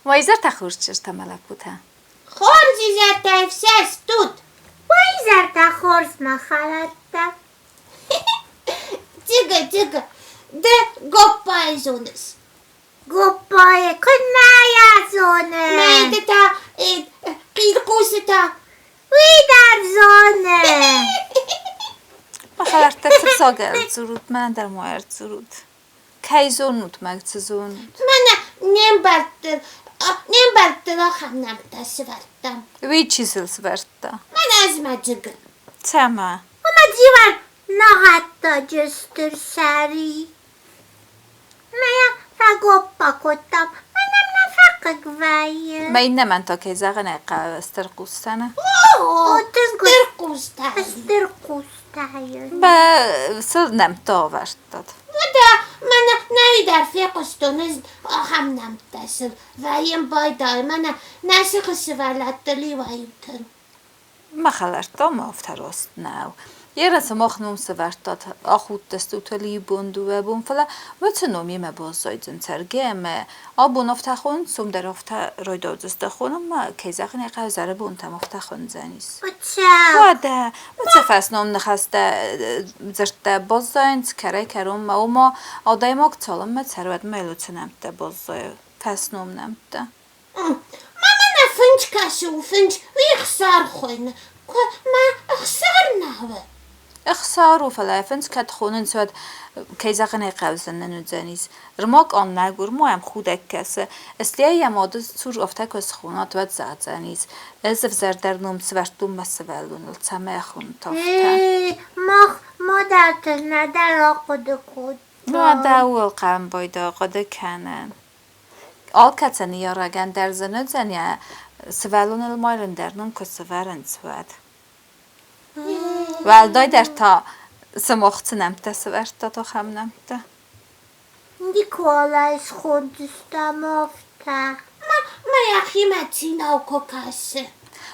Уӕ изӕртӕ хорз чызджытӕ мӕ лӕппутӕ. Хорз изӕртӕ ӕфсӕстут! Уӕ изӕртӕ хорз, мӕ хӕлӕрттӕ. Дзыгы, дзыгы, ды гоппайы зоныс. Гоппайы куыннӕ йӕ зоны. Мӕнты та хъилхъусы та. Уый дӕр зоны. Мӕ хӕлӕрттӕ фыццаг ӕрдзурут, мӕнӕн дӕр ма ӕрдзурут. Кӕй зонут, мӕ цы зонут? Мӕнӕ не мбӕлттыл, не мбӕлттыл ахӕм нӕмттӕ сывӕрдтам. Уый чи сыл сывӕрдта? Мӕнӕ ӕз мӕ джыгы. Цӕмӕ? Уымӕ дзиуар нагъӕдтаджы стыр сӕри. Мӕ йӕ фӕгоппа кодтам, мӕнӕн нӕ фӕхъыг вӕййы. Мӕ иннӕмӕн та, кӕй зӕгъын ӕй хъӕуы, стыр хъустӕ нӕ? О, стыр хъустӕ. Стыр хъустӕ йын. Мӕ сыл нӕмттӕ авӕрдтат. Уӕдӕ мӕнӕ нӕуи дӕр фехъуыстон ӕз ахӕм нӕмттӕ сыл вӕййын байдайы, мӕнӕ нӕ сыхы сывӕллӕттыл иуӕй-иутӕн. Мӕ хӕлӕрттӕ ма афтӕ раст нӕу. Йе сымах ном сӕвӕрдтат, ахудтыстут бон дыууӕ бон, фӕлӕ уыцы номимӕ баззайдзӕн цӕргӕ ӕмӕ абон афтӕ хонынц, сом дӕр афтӕ райдаудзысты хонынмӕ, кӕй зӕгъын ӕй хъӕуы, зӕры бонтӕм афтӕ хондзӕнис. Уӕдӕ уыцы фӕсном ныхӕстӕ дзырдтӕ баззайынц кӕрӕй-кӕронмӕ, ома адӕймаг цалынмӕ цӕры, уӕдмӕ йыл уыцы нӕмттӕ баззайы, фӕсном нӕмттӕ. Ма мӕнӕ фынч кӕсы у фынч, уый ӕхсар хуыйны. Куы мӕ ӕхсар нӕ у. Ӕхсар у, фӕлӕ фындз кӕд хонынц, уӕд, кӕй зӕгъын ӕй хъӕудзӕн, нын уыдзӕнис. Рмаг ам мӕгуыр, ма йӕм худӕг кӕсы. Стӕй йӕ мады цур афтӕ куы схонат, уӕд зӕгъдзӕнис: Ӕз ӕвзӕрдӕр ном сӕвӕрдтон мӕ сывӕллоныл, цӕмӕй хуынд афтӕ. Мах мадӕлтыл нӕдӕр ахъуыды кодтам. Уӕдӕ ууыл хъамбойдӕ хъуыды кӕнӕм. Алкӕцы ныййарӕгӕн дӕр зын уыдзӕн йӕ сывӕллоныл марын дӕр ном куы сӕвӕрынц, уӕд. Уӕлдайдӕр та сымах цы нӕмттӕ сӕвӕрдтат, ахӕм нӕмттӕ. Николай схондзыстӕм афтӕ. Ма йӕхимӕ цинау куы кӕсы.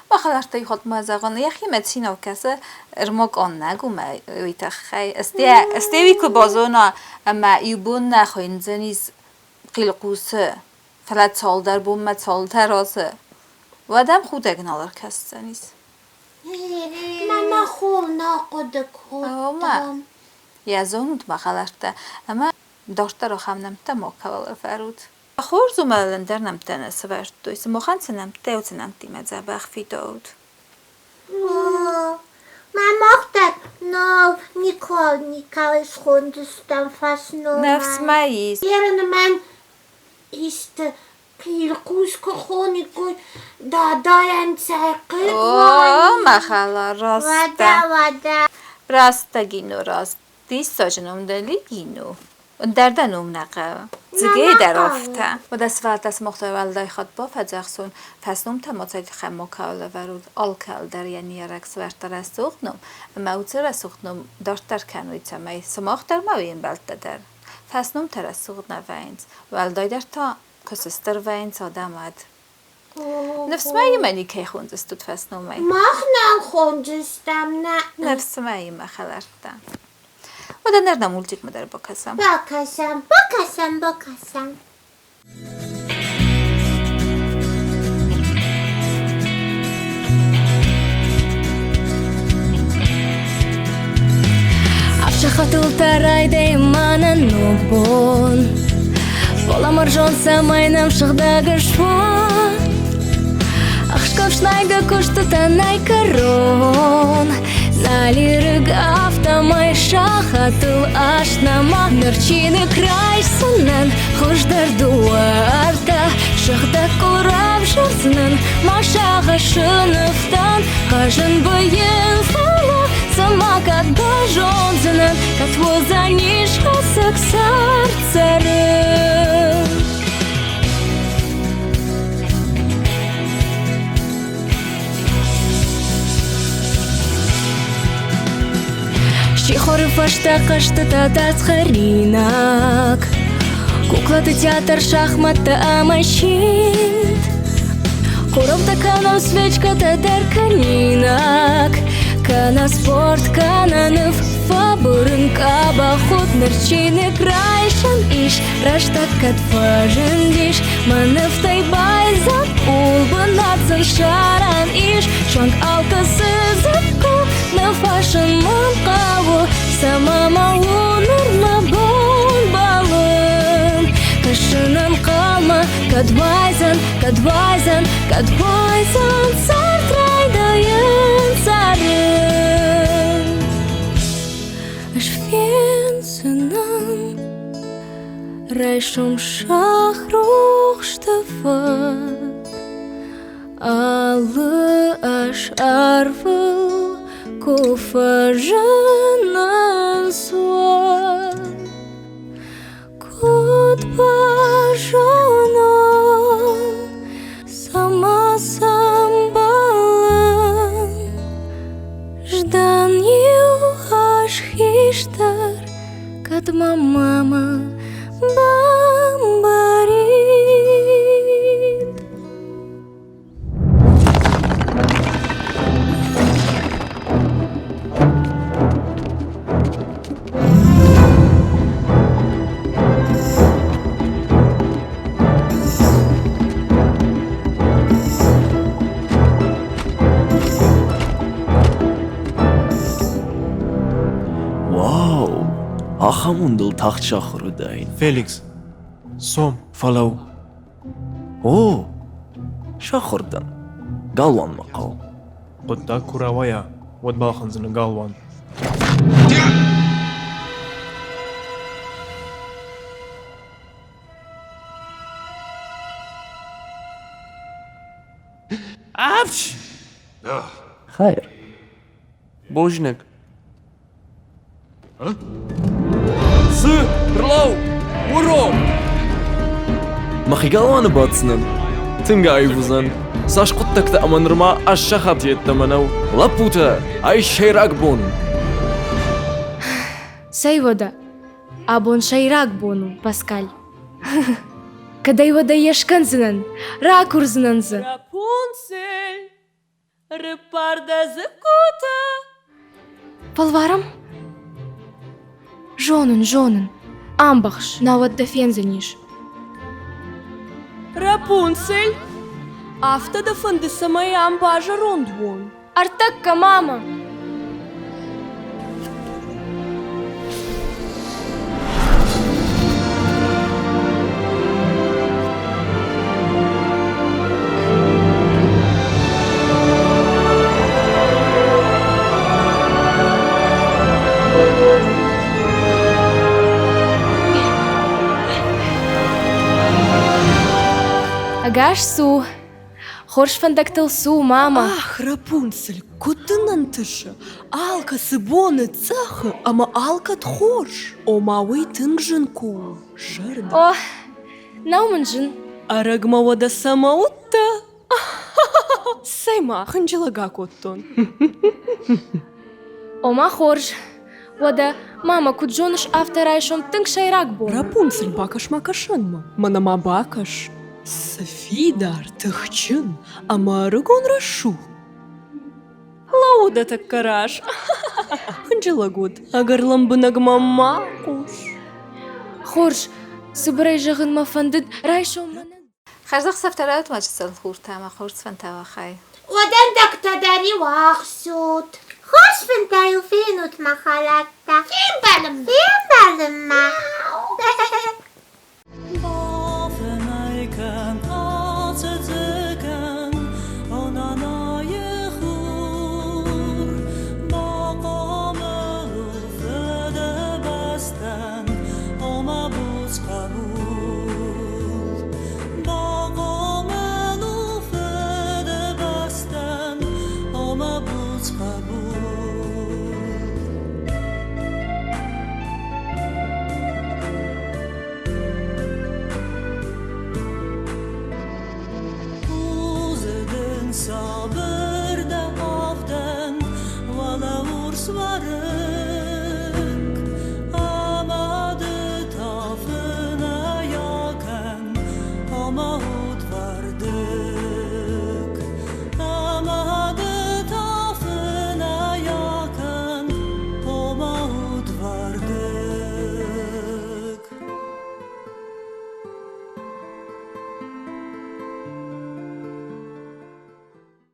Мӕ хӕлӕрттӕй хатт ма зӕгъын, йӕхимӕ цинау кӕсы, ӕрмӕг аннӕг у мӕ уый тыххӕй. Стӕй уый куы базона, ӕмӕ иу бон нӕ хуыйндзӕнис хъилхъусы, фӕлӕ цалдӕр бонмӕ цалдӕр азы, уӕд ӕм худӕг нал ӕркӕсдзӕнис. Мӕ хор нӕ хъуыды кодтам. Йӕ зонут, мӕ хӕлӕрттӕ, ӕмӕ дарддӕр ахӕм нӕмттӕ макӕуал ӕвӕрут. Хорз у, мӕ ӕндӕр нӕмттӕ нӕ сӕвӕрдтой. Сымахӕн цы нӕмттӕ, уыцы нӕмттимӕ дзӕбӕх фидаут. Мӕ мах дӕр нал никуал никӕй схондзыстӕм фӕсномӕй. Ныфс мӕ ис. Ерын мӕн исты хъилхъус куы хониккой, дадайӕн цӕй хъыг О, мӕ хӕлар, раст Уӕдӕ, уӕдӕ. Раст дӕ, Гино, раст. Диссаджы ном дӕ Гино. Ӕндӕр дӕ ном нӕ хъӕуы. Дзыгейы дӕр афтӕ. Уӕдӕ сывӕллӕттӕ сымах дӕр уӕлдай хатт бафӕдзӕхсон, фӕсномтӕ ма цӕй тыххӕй макӕуыл лӕвӕрут, алкӕуыл дӕр йӕ ныййарӕг сывӕрдта рӕсугъд ном, ӕмӕ уыцы рӕсугъд ном дарддӕр кӕной, цӕмӕй сымах дӕр ма уе мбӕлттӕ дӕр. Фӕсномтӕ рӕсугъд нӕ вӕййынц, уӕлдайдӕр та куы сыстыр вӕййынц адӕм, уӕд. Ныфс ма имӕ никӕй хондзыстут фӕсномӕй? Мах нал хондзыстӕм, нӕ. Ныфс ма имӕ, хӕлӕрттӕ. Уӕдӕ ныр нӕ мультикмӕ дӕр бакӕсӕм. Бакӕсӕм. Бакӕсӕм, бакӕсӕм. Ӕфсӕххӕтыл тарайдӕй мӕнӕн ног бон. Фӕлӕ мӕрзон, цӕмӕй нӕм сыгъдӕг ысуа. Ӕхсгӕфснайгӕ куыстытӕ нӕй кӕрон. Нал афтӕмӕй сахатыл аснӕма. Ныр чиныг райсдзынӕн хуыздӕр дуӕрттӕ. Сыгъдӕг къул равзардзынӕн мӕ сагъӕсы нывтӕн. Хъазын быйын, фӕлӕ Сама кӕд базондзынӕн, кӕд уыдзӕнис ӕцӕг цард цӕрын. Сихоры фӕстӕ хъӕзтытӕ тасхӕринаг, Куклаты театр, шахматтӕ ӕмӕ синт. Хурӕвтӕ кӕнӕм свечкӕтӕ дӕр кӕнинаг, Кӕнӕ спорт, кӕнӕ ныв, фӕбырын къабахуд. Ныр чиныг райсӕн ис, рӕстӕг кӕд фӕзындис, Мӕ нывтӕй байдзаг къул, бынат сын ссарӕн ис. Суанг алкӕцы дзыкку ныфасын мӕн хъӕуы, Цӕмӕ ма у ныр мӕ бон бӕллын? Кӕсын ӕнхъӕлмӕ, кӕд уайдзӕн, кӕд уайдзӕн, кӕд уайдзӕн цард райдайын цӕрын. Ӕз фендзынӕн райсом сах рухсты фӕд. Алы аз арвыл куы фӕзынынц, уӕд куыд базонон, цӕмӕ сӕмбӕлын? Ждан иу аз хистӕр, кӕд мӕ мама бамбарид. Вау! Ахӕм уындыл тагъд сахуыр уыдаин. Феликс, цом. Фӕлӕуу. О, сахуыр дӕн. Галуанмӕ хъӕуы. Хъуыддаг куы рауайа, уӕд балхӕндзынӕ галуан. Апч! Хайыр. Бузныг. Цы? Рлау! Уром! Мӕхи галуаны баддзынӕн. Тынг аив уыдзӕн. Цас хъуыддӕгтӕ ӕмӕ нырма ас сахат йеддӕмӕ нӕу. Лӕппутӕ, ай сӕйраг бон! Цӕй уӕдӕ, абон сӕйраг бон у, Паскаль. Кӕдӕй-уӕдӕй йӕ скӕндзынӕн, ракурдзынӕн дзы. Рапунцель, рыппар дӕ дзыккутӕ. Фӕлварӕм? Зонын, зонын. Амбӕхс, науӕд дӕ фендзӕнис. Рапунцель, афтӕ дӕ фӕнды, цӕмӕй ам базӕронд уон? Ӕртӕккӕ, мама! Ӕгас цу! Хорз фӕндӕгтыл цу, мама! Ах, Рапунцель, куыд дын ӕнтысы? Алкӕцы боны цъӕхы ӕмӕ алкӕд хорз. Ома уый тынг зын куы у, зӕрдӕ. О, нӕу мын зын. Ӕрӕгмӕ уӕдӕ цӕмӕ уыдтӕ? Цӕй-ма, хынджылӕг акодтон. Ома хорз. Уӕдӕ, мама, куыд зоныс, афтӕ райсом тынг сӕйраг бон. Рапунцель, бакӕс-ма кӕсӕнмӕ. Мӕнӕ-ма бакӕс. Цы фидар, тыхджын ӕмӕ ӕрыгон рӕсугъд. Лӕуу дӕ тӕккӕ раз. Хынджылӕг уыд. Ӕгӕр лӕмбынӕг мӕм ма хъус. Хорз, цыбырӕй зӕгъын мӕ фӕндыд, райсом мӕнӕн Хӕрзӕхсӕвтӕ рауд ма чысыл хуртӕ ӕмӕ хорз фӕнтӕ хай. Уӕдӕндӕгтӕ дӕр-иу ӕхсут. Хорз фынтӕ-иу фенут, мӕ хӕлӕрттӕ. Фембӕлынмӕ. Фембӕлынмӕ. Бафынӕй кӕн, ацыдзы кӕн, Онанайы хур. Бахъомыл у фыдыбӕстӕн, Ома буц хъӕбул. Бахъомыл у фыдыбӕстӕн, Ома буц хъӕбул. Сабыр.